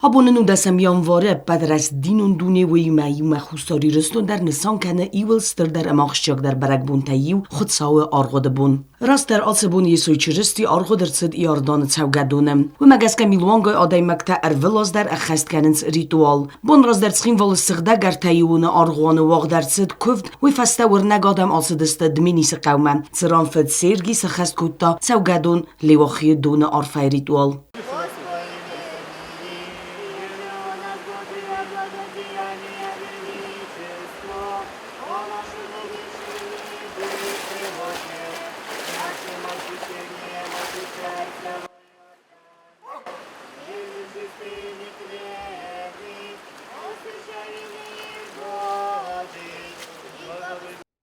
Абоны нудӕсӕм январы ӕппӕт рӕстдинон дуне уыимӕ иумӕ Хуссар Ирыстон дӕр нысан кӕны иууыл стырдӕр ӕмӕ ахсджиагдӕр бӕрӕгбонтӕй иу Хуыцауы аргъуыды бон. Растдӕр ацы бон Йесо Чырысти аргъуыд ӕрцыд Иорданы цӕугӕдоны. Уымӕ гӕсгӕ милуангай адӕймӕгтӕ ӕрвылаз дӕр ӕххӕст кӕнынц ритуал. Бон раздӕр Цхинвалы сыгъдӕг ӕртӕиуоны аргъуаны уагъд ӕрцыд куывд, уый фӕстӕ уырнӕг адӕм ацыдысты Дменисы хъӕумӕ, цыран фыд Серги сӕххӕст кодта цӕугӕдон Леуахийы доны арфӕйы ритуал.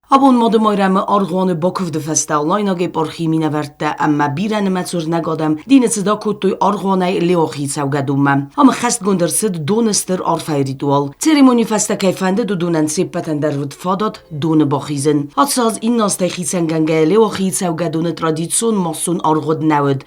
Абон Мадымайрӕмы аргъуаны бакуывды фӕстӕ алайнаг епархийы минӕвӕрттӕ ӕмӕ бирӕнымӕц уырнӕг адӕм дины цыд акодтой аргъуанӕй Леохийы цӕугӕдонмӕ. Ам ӕххӕстгонд ӕрцыд доны стыр арфӕйы ритуал. Церемонийы фӕстӕ кӕй фӕндыд, уыдонӕн се ппӕтӕн дӕр уыд фадат доны бахизын. Ацы аз иннӕ азтӕй хицӕнгӕнгӕйӕ Леохийы цӕугӕдоны традицион массон аргъуыд нӕ уыд.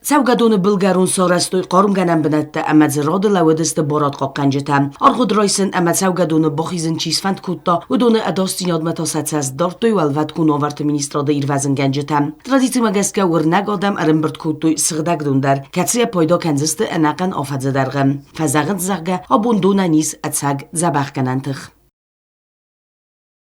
Цӕугӕдоны былгӕрон сарӕзтой хъармгӕнӕн бынӕттӕ ӕмӕ дзы рады лӕууыдысты барадхъахъхъӕнджытӕ. Аргъуыд райсын ӕмӕ цӕугӕдоны бахизын чи сфӕнд кодта, уыдоны ӕдасдзинадмӕ та сӕ цӕст дардтой Уӕлвӕткон уавӕрты министрады ирвӕзынгӕнджытӕ. Традицимӕ гӕсгӕ уырнӕг адӕм ӕрӕмбырд кодтой сыгъдӕг дон дӕр, кӕцыйӕ пайда кӕндзысты ӕнӕхъӕн афӕдзы дӕргъы. Фӕзӕгъынц, зӕгъгӕ, абон донӕн ис ӕцӕг дзӕбӕхгӕнӕн тых.